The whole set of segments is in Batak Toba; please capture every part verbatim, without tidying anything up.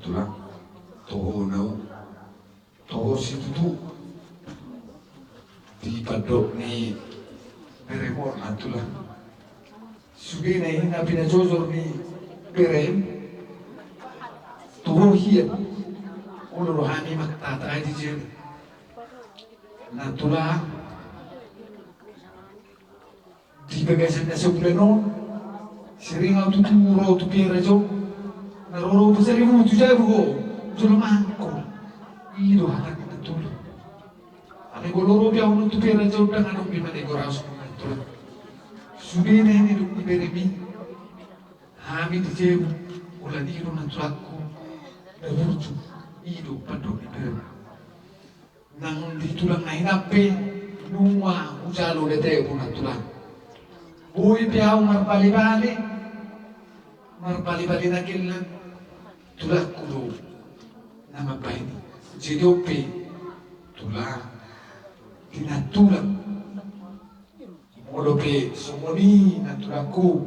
Tulang, toho na, toho situtu di pandok ni berem on, Nantulang. Sude na i na pinajojor ni berem, toho hian. Olo do hami manghatai di jabu, Nantulang. Di bagasan na sabulan on, sering ahu tutu ro tu Piara Jou. Na ro ro tu saribu tu jabu ho, jolo mangko. I do hata ni Nantulang. Alai molo ro pe ahu tu Piara Jou, ndang adong be manegor ahu songon Nantulang. Sude na i nidok ni berem i, hami di jabu, holan i do Nantulangku na burju. I do pandok ni berem. Nang di tulang na hinan pe nunga hujalo date, Nantulang. Boi pe ahu marbale-bale, marbale-bale na gellang, tulangku do na mambahen i. Jadi on pe, Tulang, di Nantulang. Molo pe songon i, Nantulangku,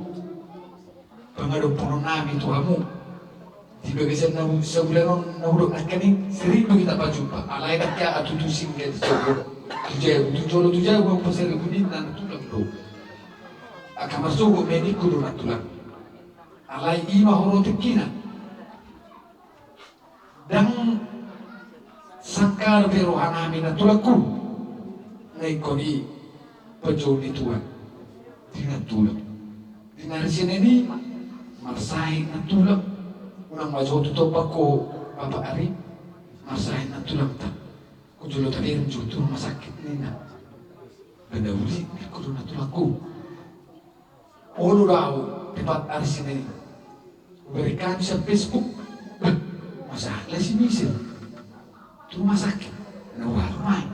pangadophononnami tu hamu. Di bagasan na sabulan on na hudok nangkin i, sering do hita pajumpa. Alai ndang hea tutu singgah di jabu, tu jabu, tu jolo tu jabu, ahu pasaribu ninna Nantulang do. Angka marsogot ma i ningku do, Nantulang. Alai i ma horo tingkina. Ndang sangkal be rohanami, Nantulangku, na ingkon i panjouon ni Tuhan di Nantulang. Di na ari Senen i marsahit Nantulang. Unang ma jo tu tombak ho, Bapak ari, marsahit Nantulang ta. Hujolo tabereng jo tu rumah sakit ninna. Benda uli, ningku do, Nantulangku. Olo do ahu, tepat ari Senen i. Hubereng hami sian Facebook. Bah, masa alai si Misir tu rumah sakit. Na hualu ma i.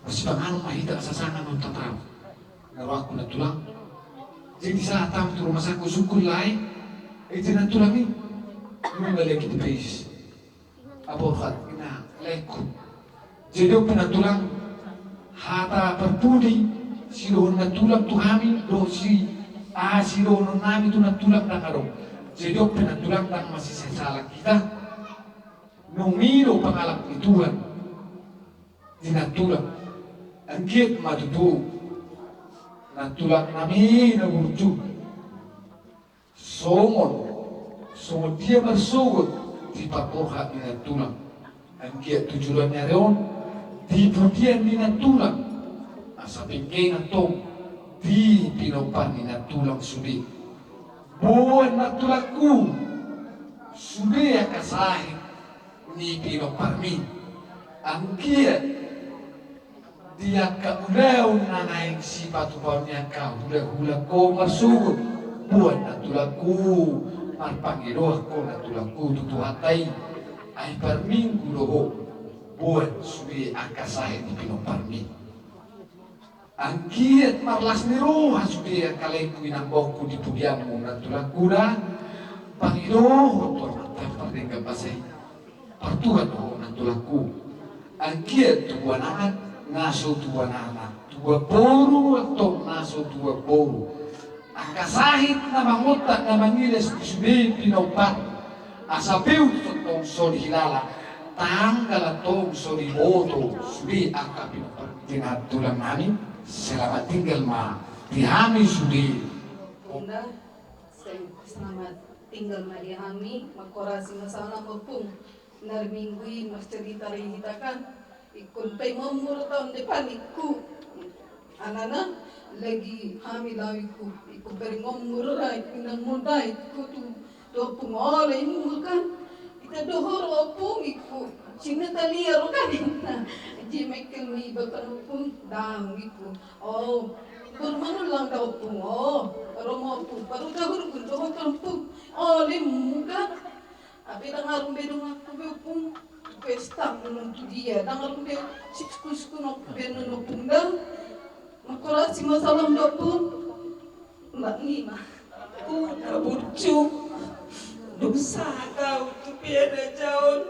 Masipanganon ma hita, sasangan on tatau. Na rohangku, Nantulang. Jadi sahat ahu tu rumah sakit, sungkun lae. Ete Nantulang i. Nunga lagi dipeis. Aborhat, ina, laengku. Jadi on pe, Nantulang, hata parpudi sidohonon Nantulang tu hami, dohot si, ah, sidohononnami tu Nantulang ndang adong. Jadi on pe, Nantulang, ndang masisala hita. Nunga i do pangalap ni Tuhan di Nantulang. Anggiat ma tutu Nantulangnami na burju. Songon, songon dia marsogot di parborhat ni Nantulang. Anggiat tu joloan ni ari on, di pudian ni Nantulang. Asa penggeng antong di pinompar ni Nantulang sude. Boan, Nantulangku, sude angka sahit ni pinomparmi. Anggiat di angka ulaon na naeng sipatupaon ni angka hulahula ho marsogot, boan, Nantulangku, marpangidoan ho, Nantulangku, tu Tuhanta i. Ai parminggu do ho, boan sude angka sahit ni pinomparmi. Anggiat marlas ni roha sude angka laengku, inang, boanku di pudianmu, Nantulangku, da. Pangidohon tu Amanta pardenggan basa i. Partuhan do ho, Nantulangku. Anggiat tubuan anak na so tubuan anak, tubuan boru antong na so tubuan boru. Angka sahit na mangontak, na mangilas di sude pinompar. Asa peu tu tongtong so dihilala, tanggal antong so diboto sude angka pinompar. Di Nantulangnami, selamat tinggal ma di hami sude. Inda, se-, selamat tinggal ma di hami, mangkorasi ma salam, Ompung. Na ari Minggu i marcarita do hita kan. Ingkon paima umur tahun depan, ingku. Alana lagi hamil ahu, ingku. Ingkon paima umur ra, ingkon na muda, ingku, tu, tu Ompung, olo umur kan. Ita do ho ro, Ompung, ingku. Si Natalia ro kan, inna. Jadi Michael ni bapak Ompung, dang, ingku. Oh, baru manullang da, Ompung. Oh, ro ma, Ompung. Baru dahulu pun do ho, Ompung. Olo umur kan. Tapi ndang adong be donganku be, Ompung, pesta nuntu dia. Ndang adong be siskuskon be nuntu, Ompung, da. Mangkorasi ma salam da, Ompung. Mbak Nina. Ompung na burju. Dung sahat ahu tu Piara Jou on,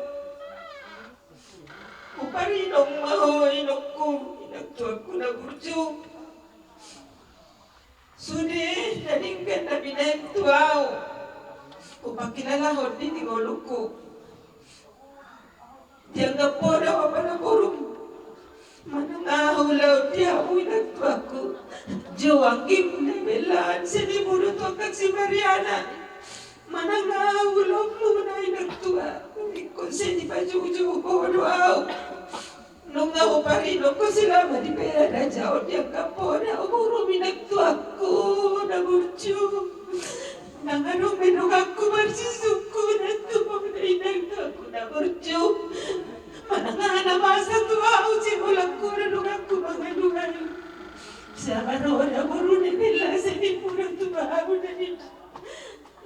huparinong ma ho, inongku, inang tuaku na burju. Sude na denggan na binahen tu ahu, hupangkilalahon di ngolungku. Dianggap poda ho ma na borum. Manang aha ulaon di hamu inang tuaku. Jou anggim na belaan seni mudo tu angka si Mariana. Manang aha ulaonmuna inang tua. Ingkon seni pajoujou ho do au. Nunga huparingot ho selama di bea na jaut dianggap poda ho borum inang tuaku na burju. Nang adong be donganku marsisungkun tu ho inang tuaku na burju. Manang aha na masa tu au singolangku na donganku mangalualu. Sabar ho da boru na bela seni mudo tu au na inang.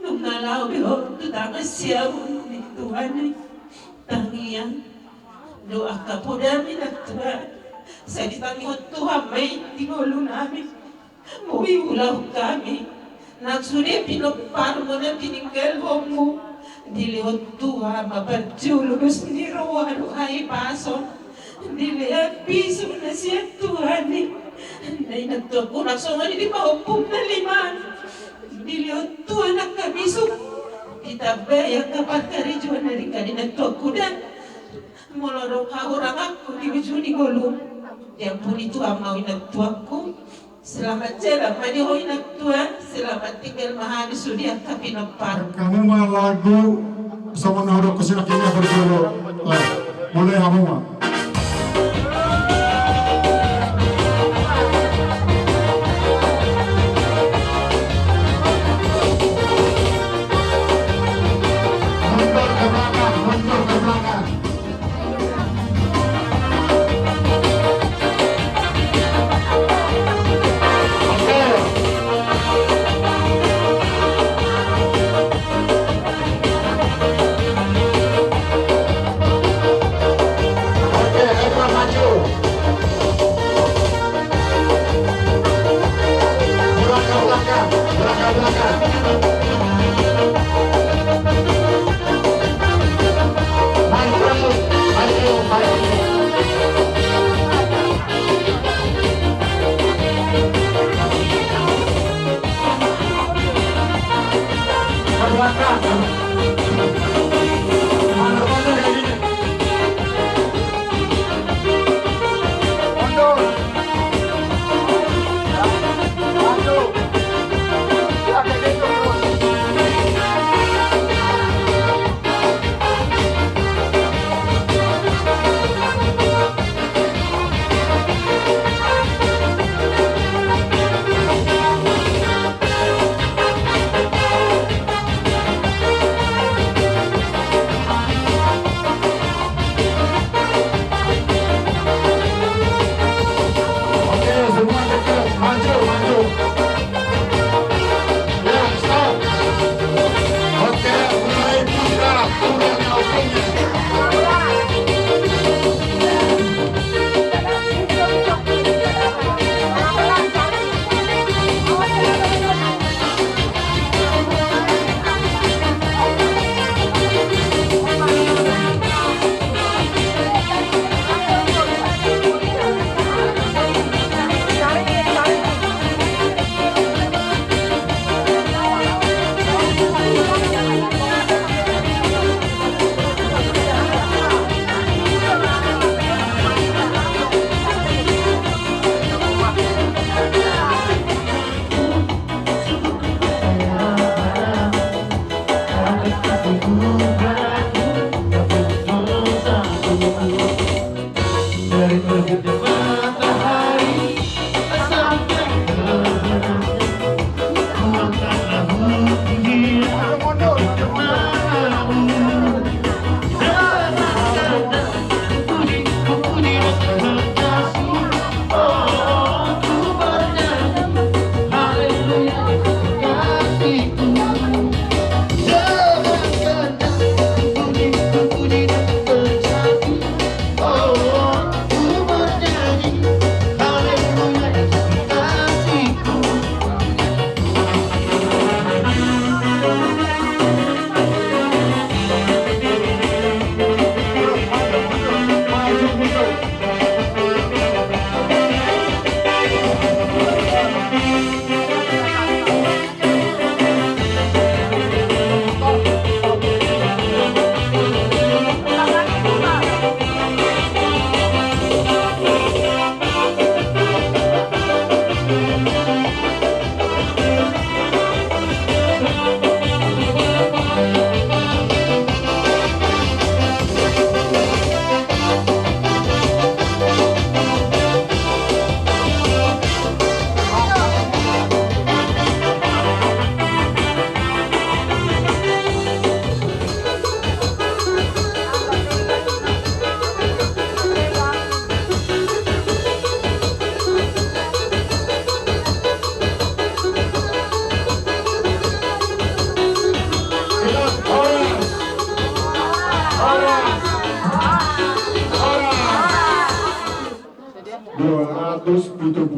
Nunga laho be ho tu tangan siamun ni Tuhan i. Tangiang do angka podami na tua. Sai ditangihon Tuhan ma i di ngolunami. Boi ulaon hami nang sude pinomparmu na tininggalhonmu. Dilehon Tuhan ma parjolo dos ni roha dohot hahipason. Dilehon pisuk na sian Tuhan i. Na inang tuaku nang songon i di pahompum na lima. Dilehon Tuhan angka bisuk. Ditambai angka parkarejoan na ringkot inang tuaku da. Molo adong hahuranganku di uju ni ngolum, diampuni Tuhan ma au inang tuaku. Selamat jalan ma di ho inang tua. Selamat tinggal ma hami sude angka pinompar. Hamu ma lagu songon na hudok sinangkin na parjolo. Mulai hamu ma. Mundur ke belakang, mundur ke belakang.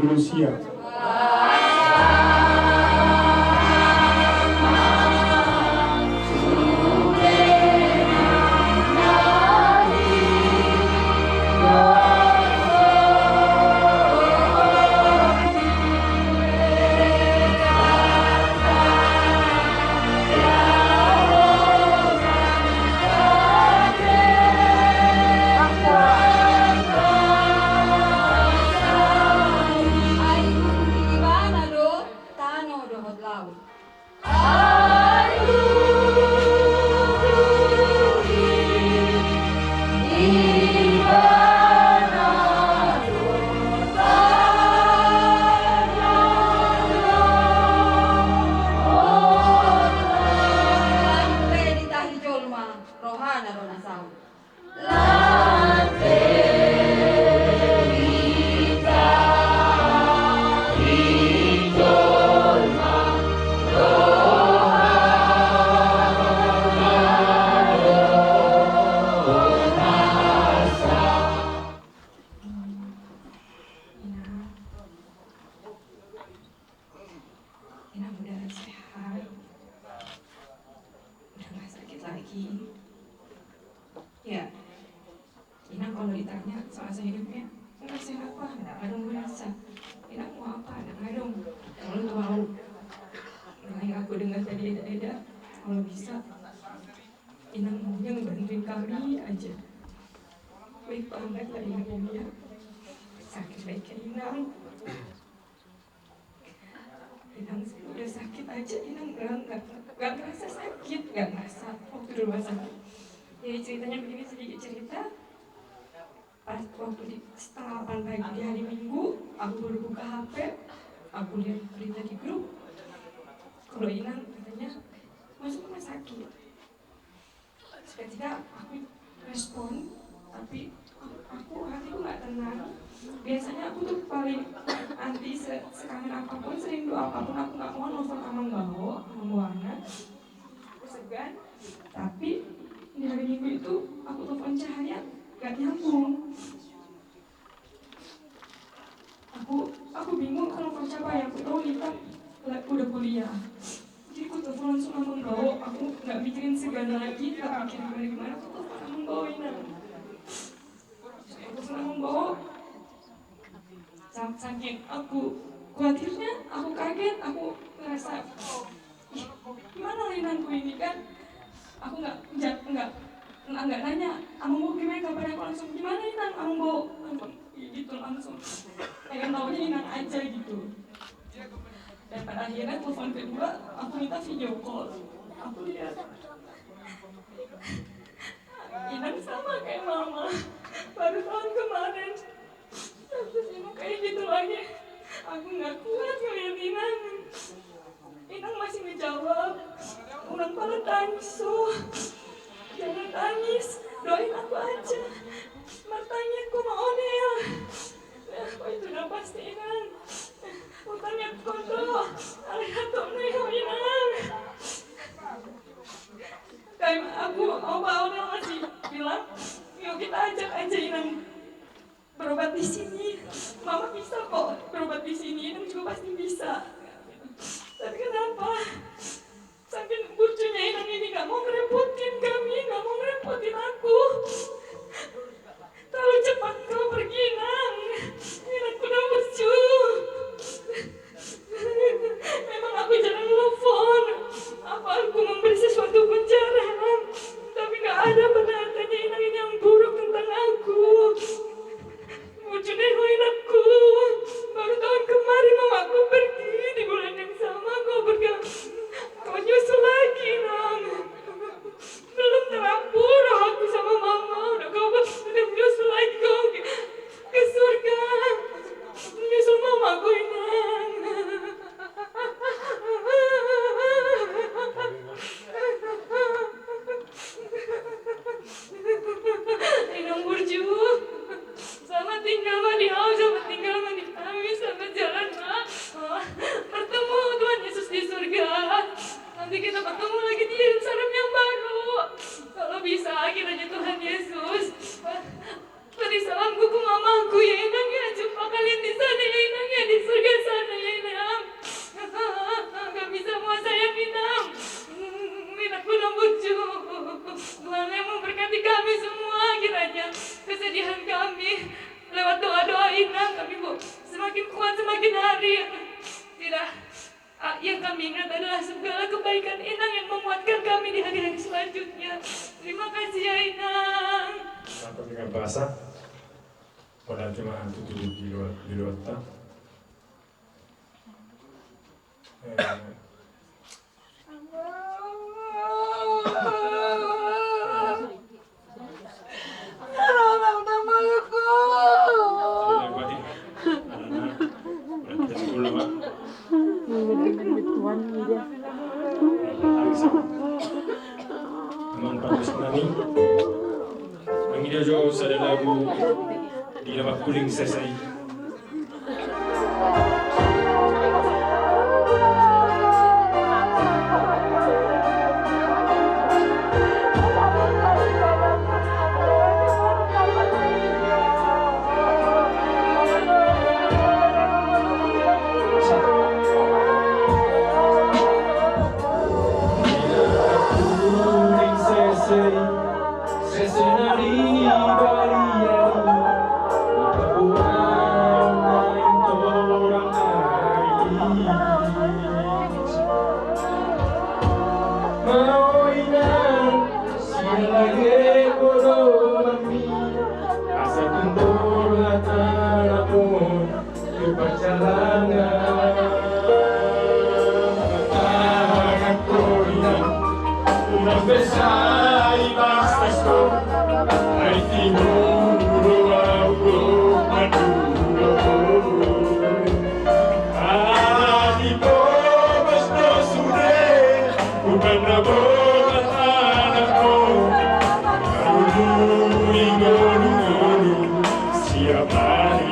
Rusia. Ai hurung di ibana do tano dohot laut. Rohana do na saut. Inang udah sehat, udah nggak sakit lagi. Ya, Inang kalau ditanya soal hidupnya, nggak sehat apa, nggak ada merasa. Inang mau apa, nggak ada. Kalau tahu, yang aku dengar tadi ada-ada, kalau bisa, Inang maunya ngebantuin kami aja. Baik banget lah Inang ini ya. Sakit baik kayak Inang. Inang udah sakit aja, Inang nggak, nggak, nggak ngerasa sakit, nggak ngerasa waktu di rumah sakit. Jadi ceritanya begini, sedikit cerita. Pas waktu di setengah delapan pagi di hari Minggu, aku baru buka H P, aku lihat berita di grup. Kalau Inang katanya masuk rumah sakit. Seketika aku respon, tapi aku, hatiku nggak tenang. Biasanya aku tuh paling anti se-, sekangen apapun, sering doa apapun, aku nggak mau nelfon Amang Bao, Amang Bao Ana. Aku segan, tapi di hari Minggu itu aku telepon Cahaya, nggak nyambung. Aku, aku bingung kalau mau siapa ya, aku tahu Nita la-, udah kuliah. Jadi aku telepon langsung Amang Bao, aku nggak mikirin segan lagi, nggak mikirin gimana-gimana, aku telepon Amang Bao, Inang. Aku telepon Amang Bao, sa-, saking aku khawatirnya, aku kaget, aku ngerasa, "Ih, gimana Inangku ini kan?" Aku nggak, nggak, nggak, nggak nanya, "Amang Bao gimana kabarnya?" Aku langsung, "Gimana Inang, Amang Bao?" Langsung gitu, langsung. Pengen taunya Inang aja gitu. Dan pada akhirnya telepon kedua, aku minta video call. Aku lihat Inang sama kayak mama, baru tahun kemarin. Terus Inang kayak gitu lagi. Aku nggak kuat ngeliat Inang. Inang masih ngejawab, "Unang pala tangis, so. Jangan tangis, doain aku aja. Martangiang ho ma on ya." Ya, oh, itu udah pasti, Inang. Utangnya kondo, alihat tuh nih, Inang. Kayak aku, Opa Onel masih bilang, "Yuk kita ajak aja Inang berobat di sini. Mama bisa kok berobat di sini, Inang juga pasti bisa." Tapi kenapa? Saking burjunya Inang ini, nggak mau ngerepotin kami, nggak mau ngerepotin aku. Terlalu cepat kau pergi, Nang. Inang udah burju. Ah, yang kami ingat adalah segala kebaikan Inang yang menguatkan kami di hari-hari selanjutnya. Terima kasih ya, Inang. Sampai dengan bahasa. Padahal cuma tutur di luar, di luar ta. Eh. Amang parmusik nami, mangida jo sada lagu di na mangkuling sese i. Sese na di balian i, di paboa na intorang ari. Maoinan sian lage podomanmi, asa tumbur hatanamon. Di parjalangan tangan ko Inang, unang be sai bastas ho, ai tibu do au do mandulo. Ai bobas do sude, umbahen na borat anak ho, marulu i ngolu-ngolu. Siap ari.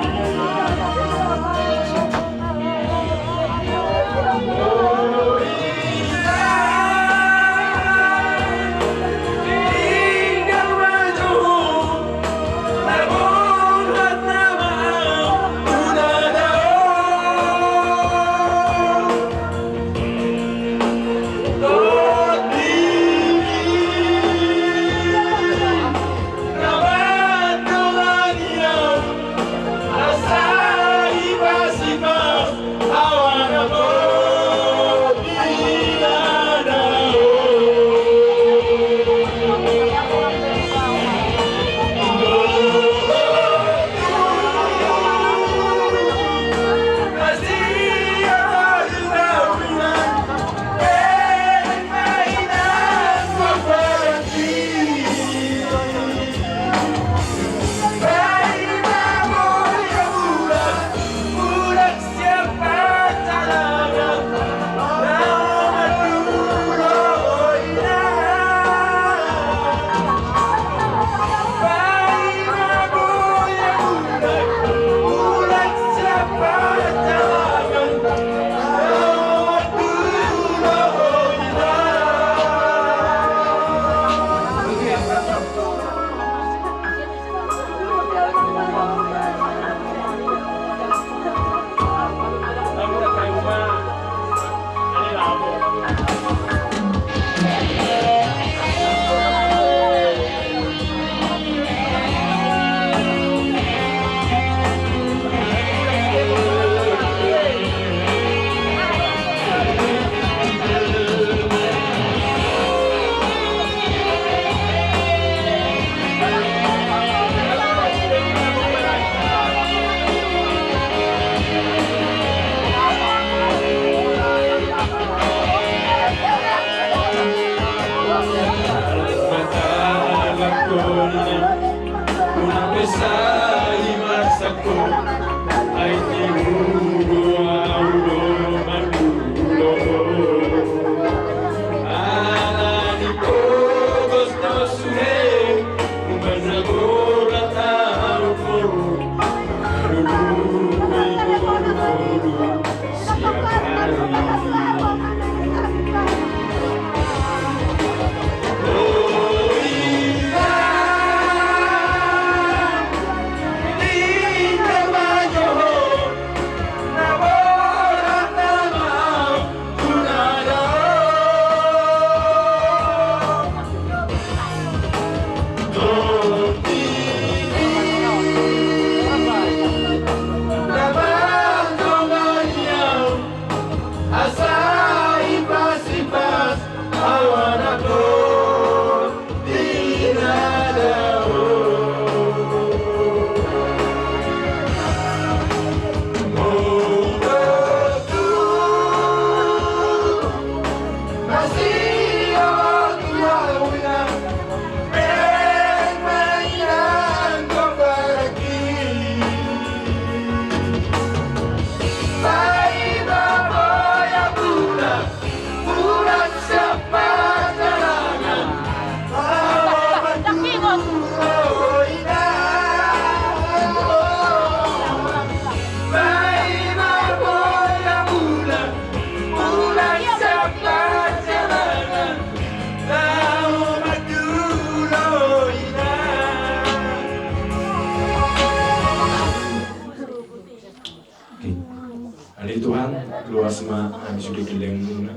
Luas ma hami sude gellengmuna.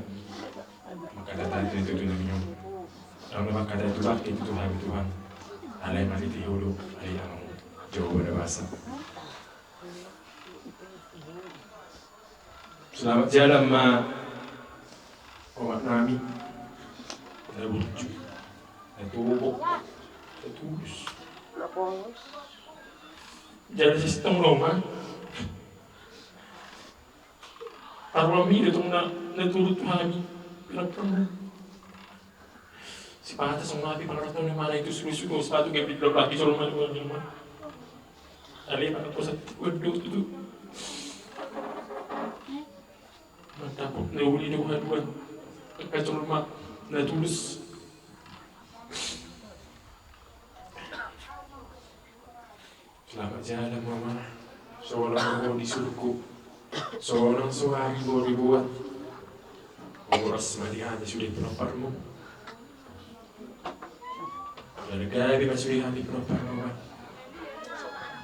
Mangkatai tu tutu nami on. Dang na mangkatai tu bangke tutu hami Tuhan. Alai marhite Ho do, alai Amanami. Jahowa na basa. Selamat jalan ma omak nami. Na burju, na tobok, na tulus. Jadi sistem lo ma. Parwami do tong na, na turut tu hami. Pira pernah. Sipata songon api pangaranto ni mana itu sulu-sulu, sipatu gabe di lobaki jolo ma, jolo ma. Ale mana kosa waduh tu. Mantap, na uli do haduan. Kacol ma, na tulus. Selamat jalan mama. Sonang songon di surgo. Sonang songon ari bori buat. Horas ma di hami sude pinomparmu. Gabe ma sude hami pinomparmu ma.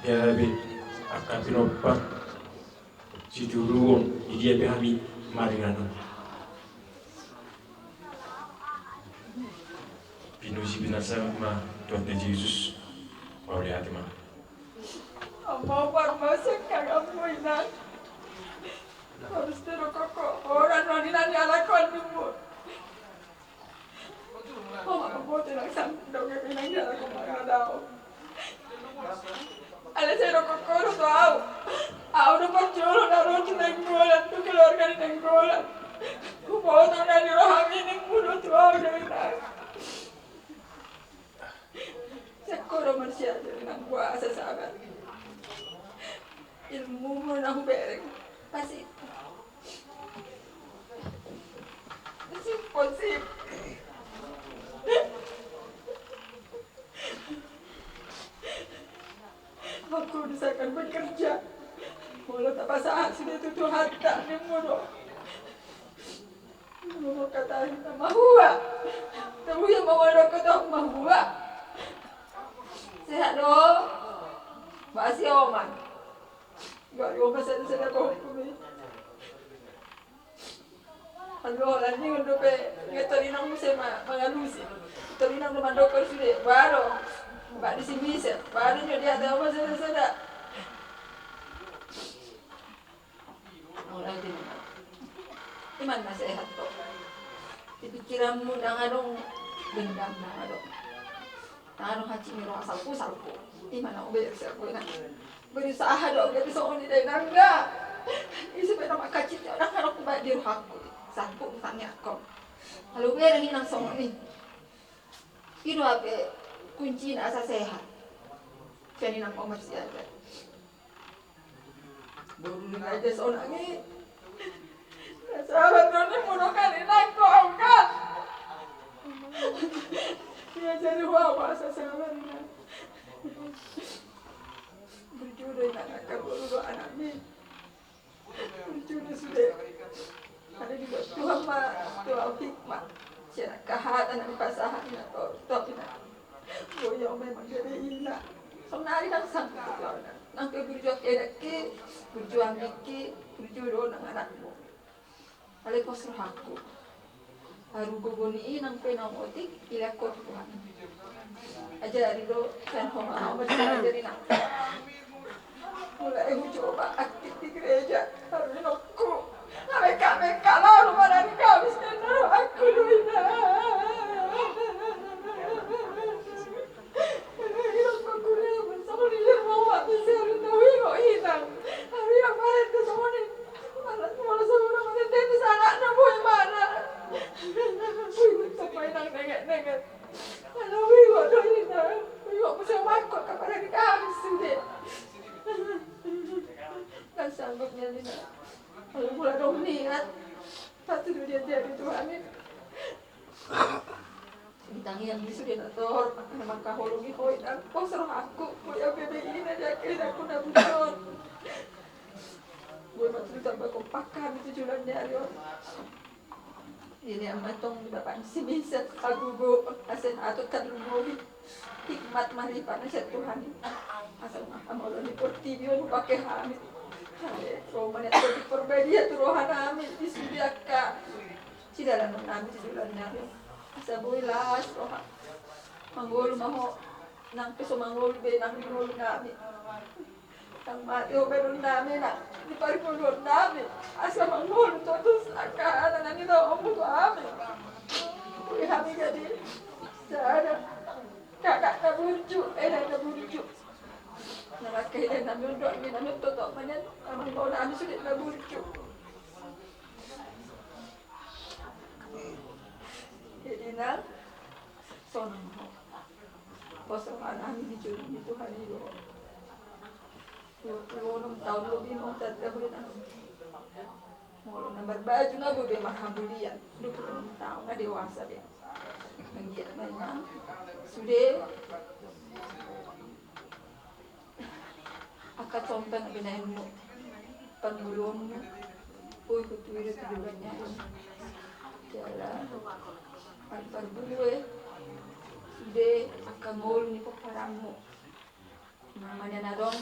Gabe angka pinompar. Situruon i dia pe hami maringanan. Pinuji pinarsangat ma Tuhanta Jesus. Mauliate ma. Amang parmasuk kang ambo inang. Harus terokoko orang noni nani alakon dulu. Amang ambo tenang sang dong ya pinang jalan kemana dao. Ada saya rokok kono tu au. Au do parjolo na ro tu Nainggolan tu keluarga ni Nainggolan. Kupotong dari roham ini mudo tu au dari nang. Sekoro manusia dari nang kuasa sabar. Ilmu mu na hubereng. Pasti. Sip, sip. Aku usahakan bekerja. Molo tapasahat sude tu Tuhanta, nimmu do. Molo kata hita mahua. Tahu ya mau ada kata mahua. Sehat do. Masih oman. Gak yo masa ada sada kau. Aduh, lanjingan dope, nge torinang muse ma, mangalusi. Torinang do mandokon sude, baru. Bak di si Misal, baru nyo dia tahu masa sada-sada. Iman na sehat to. Di pikiranmu dang adong dendam, dang adong. Dang adong hansit ni roha salpu, salpu. Iman na uber salpu, iman. Berusaha do gabe songon i dainang da. Ise pe na mangkacipi on, dang adong baen di rohangku. Sanggup tangiangkon. Molo bereng inang songon i. I do hape kuncina asa sehat. Sian inang Omar Siaga. Boru ni raja sonang i. Sabar do ni mudo kali nangko au kan. Ia jadi huawa asa sabar inang. Burju do inang, angka boru do anakmi. Burju do sude. Ada dibuat Tuhan ma tu au hikmat. Sian angka hata na dipasahat na tortor inang. Boi au memang gabe ina. Sonari nang sanggup tu au inang. Nang pe burju angka inangki, burju ambingki, burju do nang anakmu. Alai pos rohangku. Haru gogo ni inang pe naung otik, ilehon Tuhan. Ajari do, sian ho ma au ma diajari nang. Mulai hucoba aktif di gereja, haru inokku. Ameka-meka lalu ma na di Kamis, na rohangku do inang. Sanggup nian inang. Kalau mula dong niat, pasti dia jadi Tuhan ini. Di tangiang ni sude na torop, na mangkaholongi ho inang, pos rohangku, boi au gabe ina di angka inangku na burju on. Boi ma tutu tamba kompak hami tu joloan ni ari on. Dilean ma tong di bapa ni si Misal, hagogoon, hasehaton, tarlumobi hikmat maripana sian Tuhan i. Asa ma hamaolon ni portibi on hupake hami. Roha ma nian Tondi Porbadia tu roha nami di sude angka sidalanan nami di joloan nami. Asa boi las roha. Mangolu ma ho nang pe so mangolu be nang di ngolu nami. Nang mate ho bahenon nami nang di parngoluon nami. Asa mangolu totus angka na nilehonmu tu hami. Boi hami jadi sada. Kakak na burju, eda na burju. Nang angka eda nami on dohot inang nami on, toto ma nian amang boru nami sude na burju. Jadi nang sonang ho. Poso ma nami di jolo ni Tuhan i do. Dua pulu onom taon lobi ma hutanda ho inang. Molo na marbaju na boi be marhamulian. Dua pulu onom taon na dewasa be. Manggiat ma inang sude angka contoh na binahenmu, parngoluonmu. Boi hutudu tu joloan nami. Jala par- parbue sude angka ngolu ni pomparanmu. Nama nian adong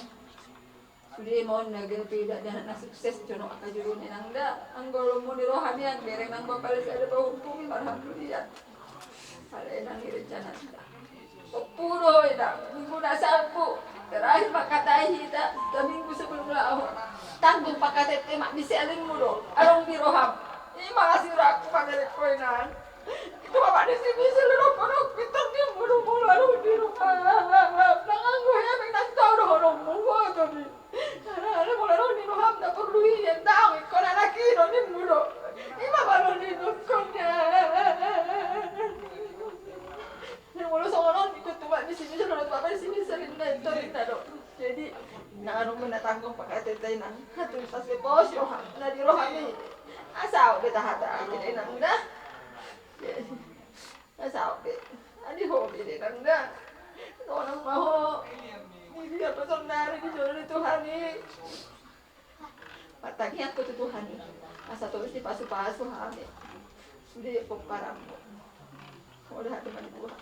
sude ma on na gabe dakdanak na sukses jonok angka jolo ni inang da. Anggo lomo ni roha nian bereng nang bapal sada pahumpung i marhamulian. Alai nang i rencana da. Ompu do inang, minggu na salpu terakhir mangkatai hita, saminggu sebelum laho. Tanggung pangkataion ma, misi alingmu do adong di roham. I ma las ni rohangku mangelek ho inang. Itu bapak di sini selalu pondok pintar dia bunuh bola lu di rumah. Nang anggo ya nang tau do hono mu tadi. Ada ada bola lu di rumah tak perlu ini tahu ikon anak ini ni mudo. Ima baru di dukun ya. Ni mudo songonon ikut tuh di sini selalu bapak di sini sering naik turun tado. Jadi nang anu menatanggung pakai tete nang. Tulis tas bebos roha. Nah di roha ni. Asal beta hata aja nang dah. Asa au be. Adi ho be de nang da. Sonang ma ho. Di dia pe saudara di jolo ni Tuhan i. Martangiang ho tu Tuhan i. Asa tolus dipasupasu hami. Sude pomparanmu. Mauliate ma di Tuhan.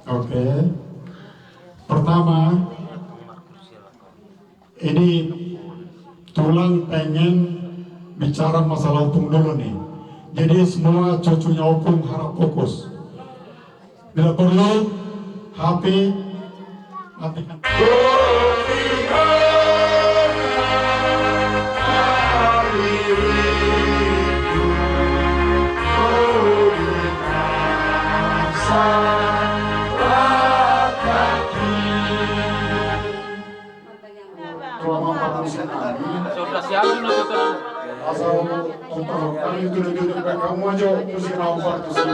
Oke. Pertama, ini Tulang pengen bicara masalah Ompung dulu nih. Jadi semua cucunya Ompung harap fokus. Bila perlu, H P matikan. Sudah siap, sudah, sudah. Asal, kami duduk-duduk, kamu aja, musik, nampar, musik.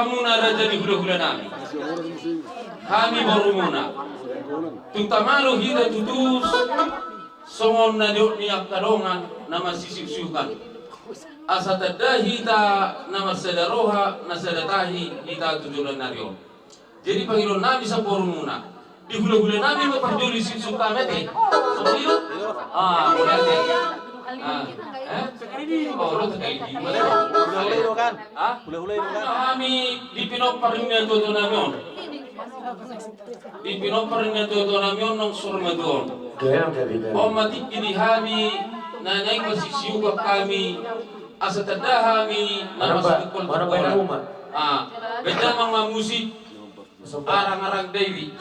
Muna raja ni hulahula nami, hami borumuna. Tung tama do hita tutu songon na nidok ni angka dongan na marsisiuksiukan. Asa tanda hita na marsada roha, na sada tahi hita tu joloan ni ari on. Jadi pangidoan nami sian borumuna, di hulahula nami ma parjolo disiuksiuk hami ate. Songon i do. Ah, mauliate. Ah, eh? Oh, lo tegal i. Hulahula i do kan? Ah? Hulahula i do kan? Hami di pinompar ni natuatua nami on. Di pinompar ni natuatua nami on, naung sor ma tu on. On ma tingki di hami na naeng pasisiukan hami, asa tanda hami na masuk tu kolom. Ah, beda mang mamusik. Arang-arang Dairi.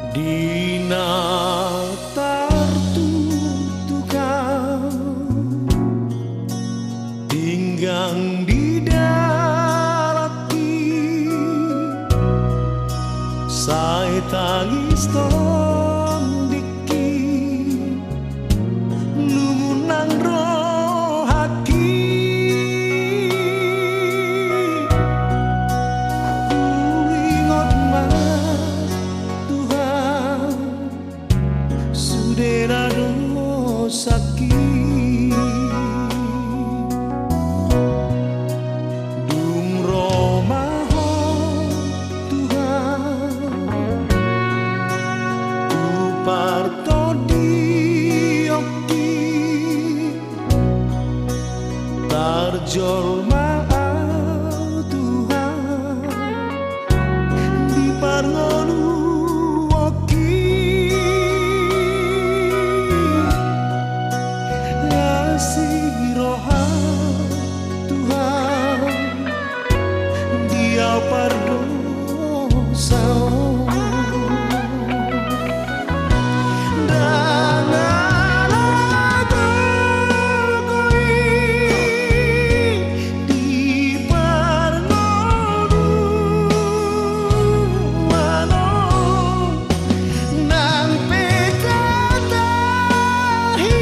Di na tartuktuk au, pinggang di dalanki, sai tangis tondingki, lumun nang rohangki. Huingot ma Tuhan, sude na dosangki. Dung ro ma Ho Tuhan, tu partondionki, tarjolma au Tuhan di parngoluonki. Asi roha Tuhan di au pardosa on. Ndang ala togu i di parngoluan on, nang pe tatahi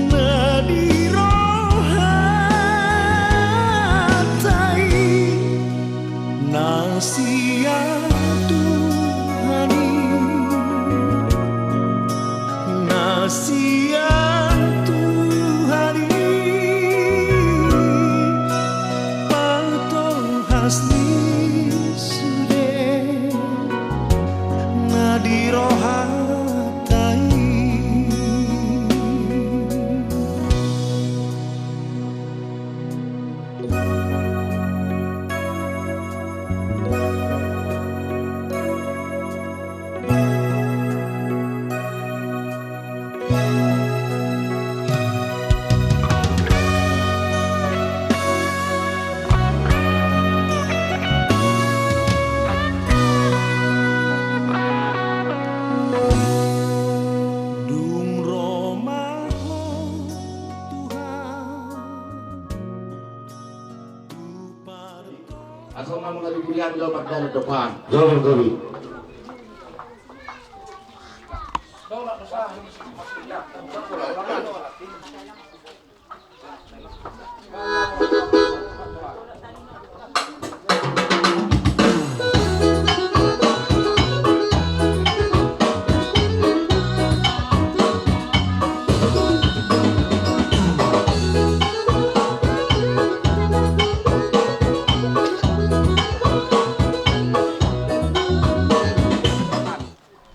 na di rohanta i. Na sian Tuhan i, na sian Tuhan i, patolhas ni sude na di rohanta i. Dung ro ma Ho Tuhan. Asa ma mangadu kuliah di lomak dalan depan. Jawab kami.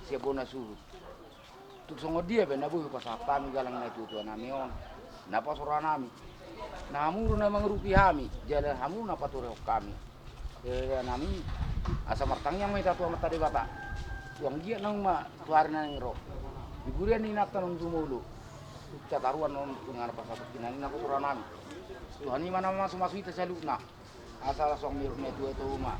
Sian bona suhut. Tung songon dia pe na boi hupasahat hami galang ni natuatua nami on, na pasahat nami, na hamu do na mangurupi hami, jala hamu na paturehon hami. Asa martangiang ma hita tu Amanta Debata. Tu anggiat naung ma tu ari na naeng ro, di burian ni inanta on jumolo, tu hataruan on tu inganan pasahat hami na pasahat nami. Tuhan i ma na mamasumasu hita saluhutna. Asa laos songon i ma tu hita tu uma.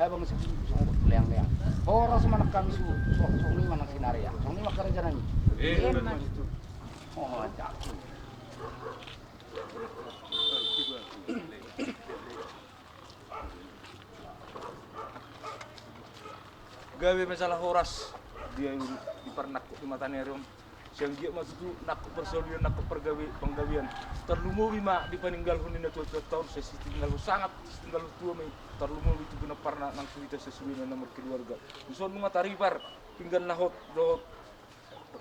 Habang si songon leangleang. Horas ma nang hami suhut, songon i ma nang sinarea. Songon i ma karejo nami. Emma tutu. Oh, mantap. Gabe ma jala horas di, di parnangkok ni mata ni ari on. Sai anggiat ma tutu nangkok parsaulian, nangkok pargabe, panggabean. Tarlumobi ma di paninggalhon ni natuatuanta on, sai sitinggalhon sangap, sitinggalhon tua ma i. Tarlumobi tu pinomparna nang tu hita sasude na markeluarga. Dison nunga taripar pinggan na hot dohot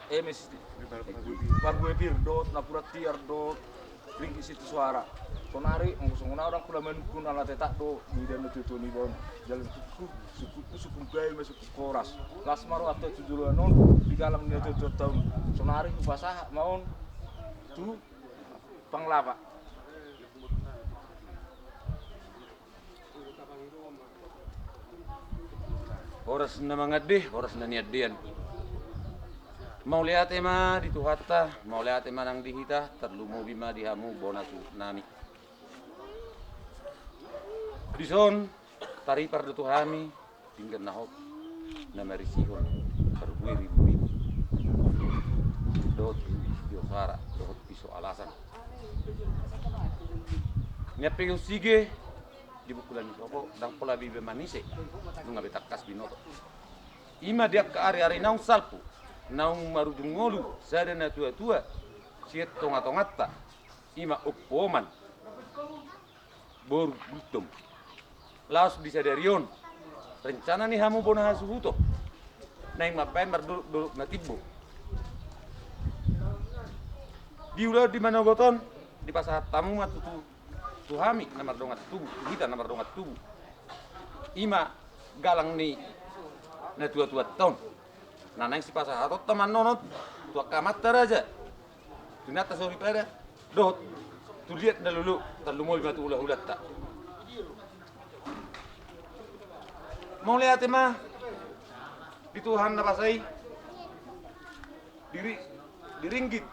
emes, parbue pir dohot napuran tiar dohot ringgit sitio soara. Sonari anggo songon au ndang hula manungkun ala tetak do mida natuatua niba on. Jala sungkun, sungkunku sungkun gabe ma sungkun horas. Las ma rohanta tu joloan on di galang ni natuatuanta on. Sonari hupasahat ma on tu panglapa. Horas na mangandehon, horas na niandean. Mauliate ma di Tuhanta, mauliate ma nang di hita, tarlumobi ma di hamu bona suhut nami. Dison taripar do tu hami Dinggan na hot na marisihon parbue ribu-ribu dohot di Johara dohot Piso Alasan. Nian pe usige di bungkulan ni sopo ndang pola be iba manise, nunga be tangkas binoto. Ima di angka ari-ari naung salpu, naung marujung ngolu sada natua-tua sian tonga-tonganta, ima Ompu Oman boru Gultom. Laos di sadari on rencana ni hamu bona hasuhuton naeng mambahen mardolok-dolok na timbo. Di ulaon di manogot on dipasahat hamu ma tutu tu hami na mardongan tubu, tu hita na mardongan tubu, ima galang ni natua-tuanta on na naeng sipasahatonta ma annon on tu angka amanta raja, tu inanta soripada dohot tu liat na lolo, tarlumobi ma tu hula-hulanta. Mauliate ma di Tuhan na basa i, di ri-, di ringgit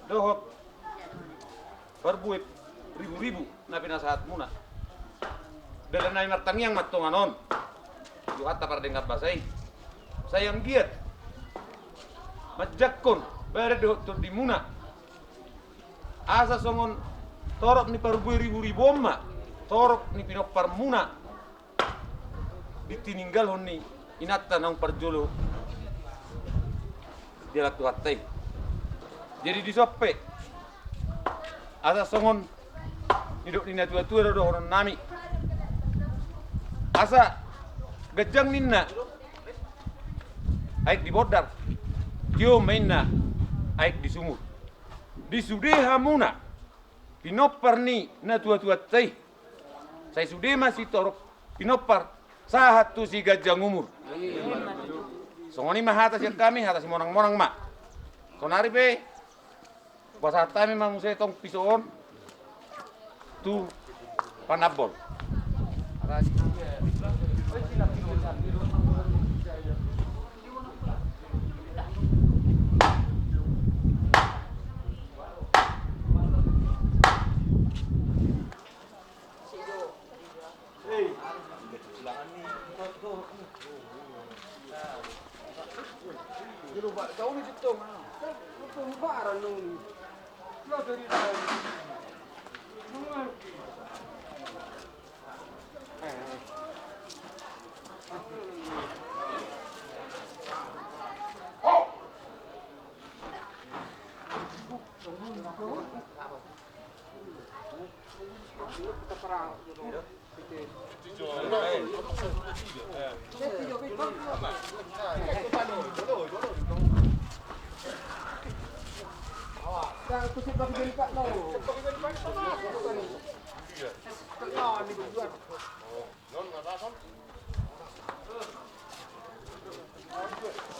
dohot parbue ribu-ribu na pinasahatmuna. Dalan nami martangiang ma tongan on, Johanta pardenggan basa i, sai anggiat manjangkon badan dohot tondimuna, asa songon torop ni parbue ribu-ribu on ma torop ni pinomparmuna di tininggalhon ni inanta naung parjolo di anak Tuhanta i. Jadi dison pe asa songon nidok ni natua-tua do dohonon nami, asa ganjang ninna aek di bondar, tio ma inna aek di sumur. Di sude hamuna pinompar ni natua-tuanta i, sai sude ma sitorop pinompar sahat tu siganjang umur. Songon i ma hata sian hami, hata simonang-monang ma. Sonari pe pasahat hami ma muse tong piso on tu panambol.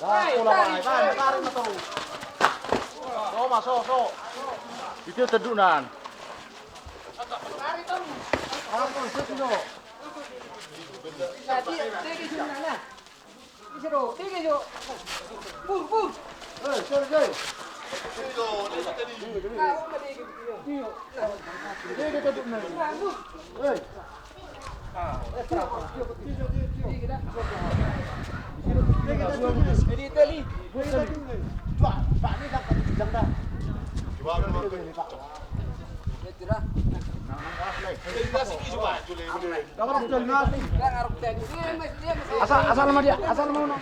Dah, pola, Pak. Tarik ma tu. So, Mas, so, so. Itu teduk nan. Bur, bur. Eh, sorry, sorry. Asal, asal ma dia, asal ma.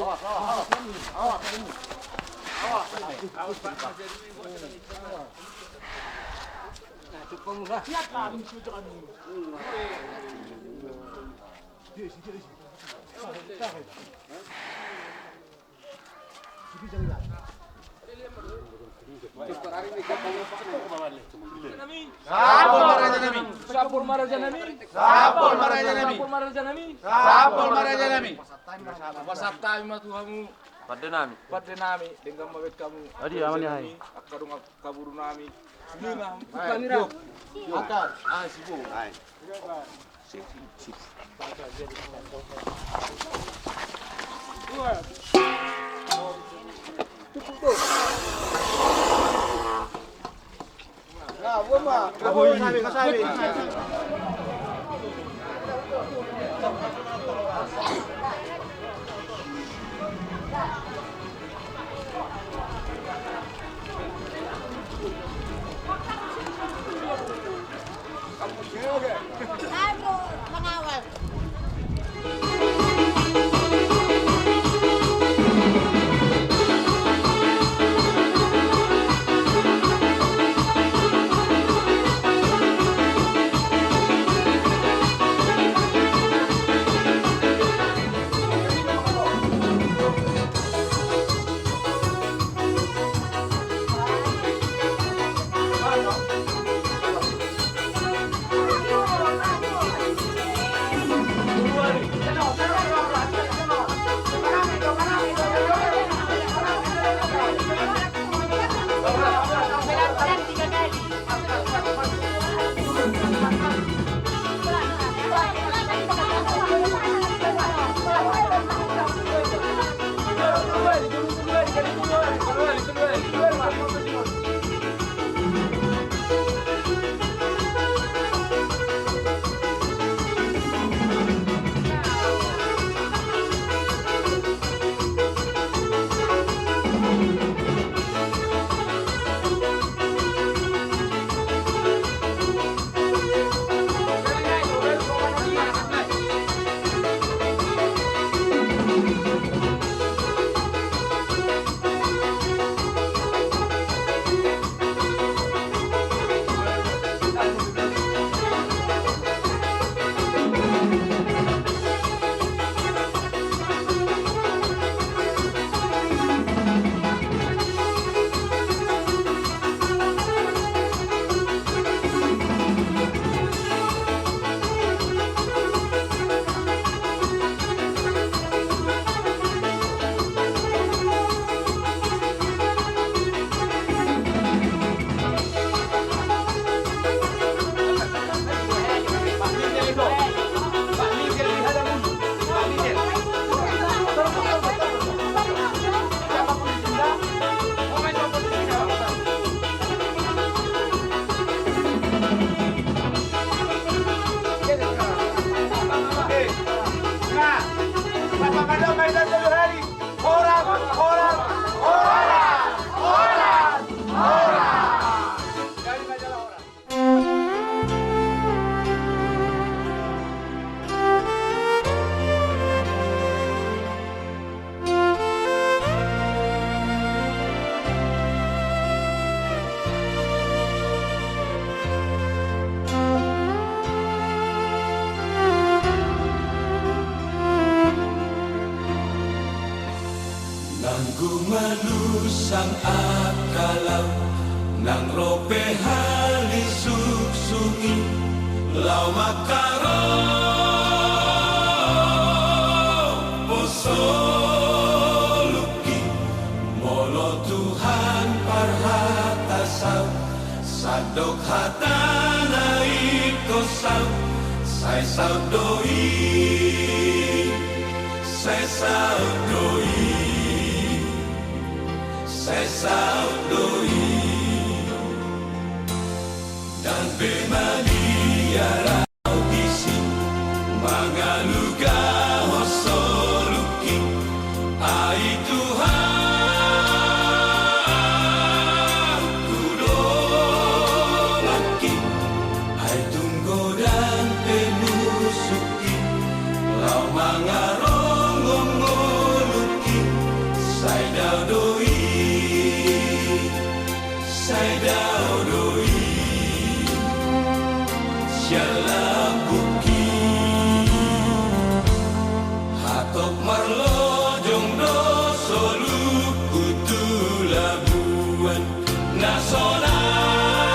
Awas, awas, awas. Awas. Awas. Awas, Pak. Nah, cukup murah. Sampul ma raja nami. Sampul ma raja nami. Sampul ma raja nami. Sampul ma raja nami. Pasahat hami ma tu hamu. Pande nami. Pande nami. Denggan ma baen hamu. Adi, aman ya, hai. Angka dongan kaburu nami. Sude ma. Angka. Ah, si Bo. Hai. Nanggo malusang angka laho, nang ro pe hali suksuk i, laho mangkaropo soluk i. Molo Tuhan parhata saut, sandok hatana ingkon saut, sai saut do i. Sai saut do i, sai saut do i. Ndang pe maliara disi mangalugahon soluk i, ai Tuhan, tu donganki, ai tung godang pe nusuk i, laho mangarongom ngolungki, sai dao do i, sai dao do i, sian lambungki. Hatop marlojong do solukku tu Labuan na sonang,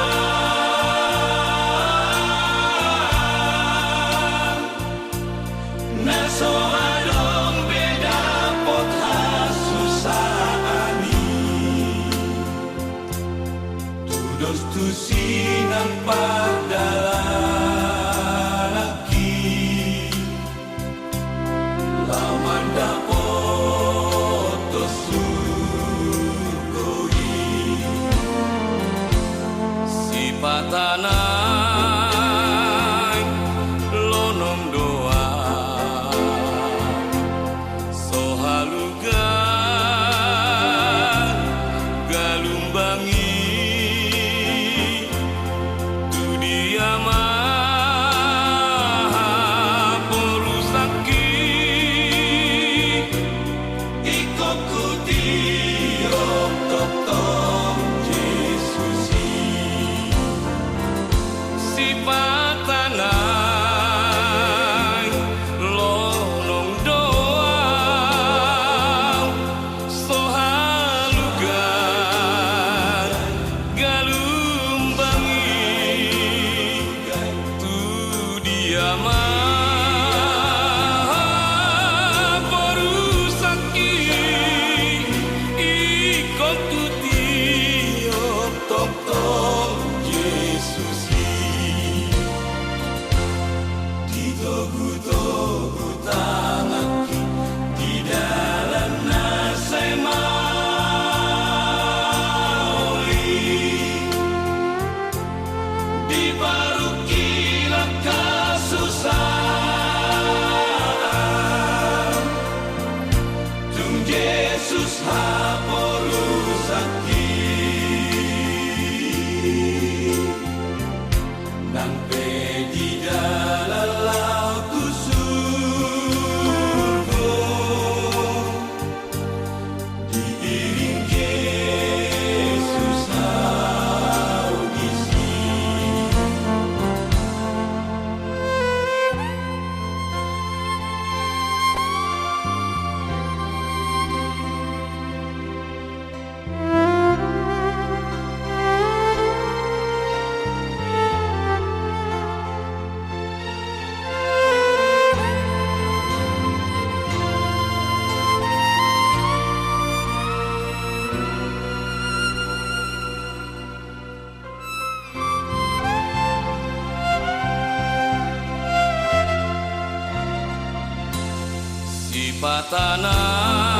na so adong be dapot hasusaan i. Tudos tusi nang pardalananki. Patana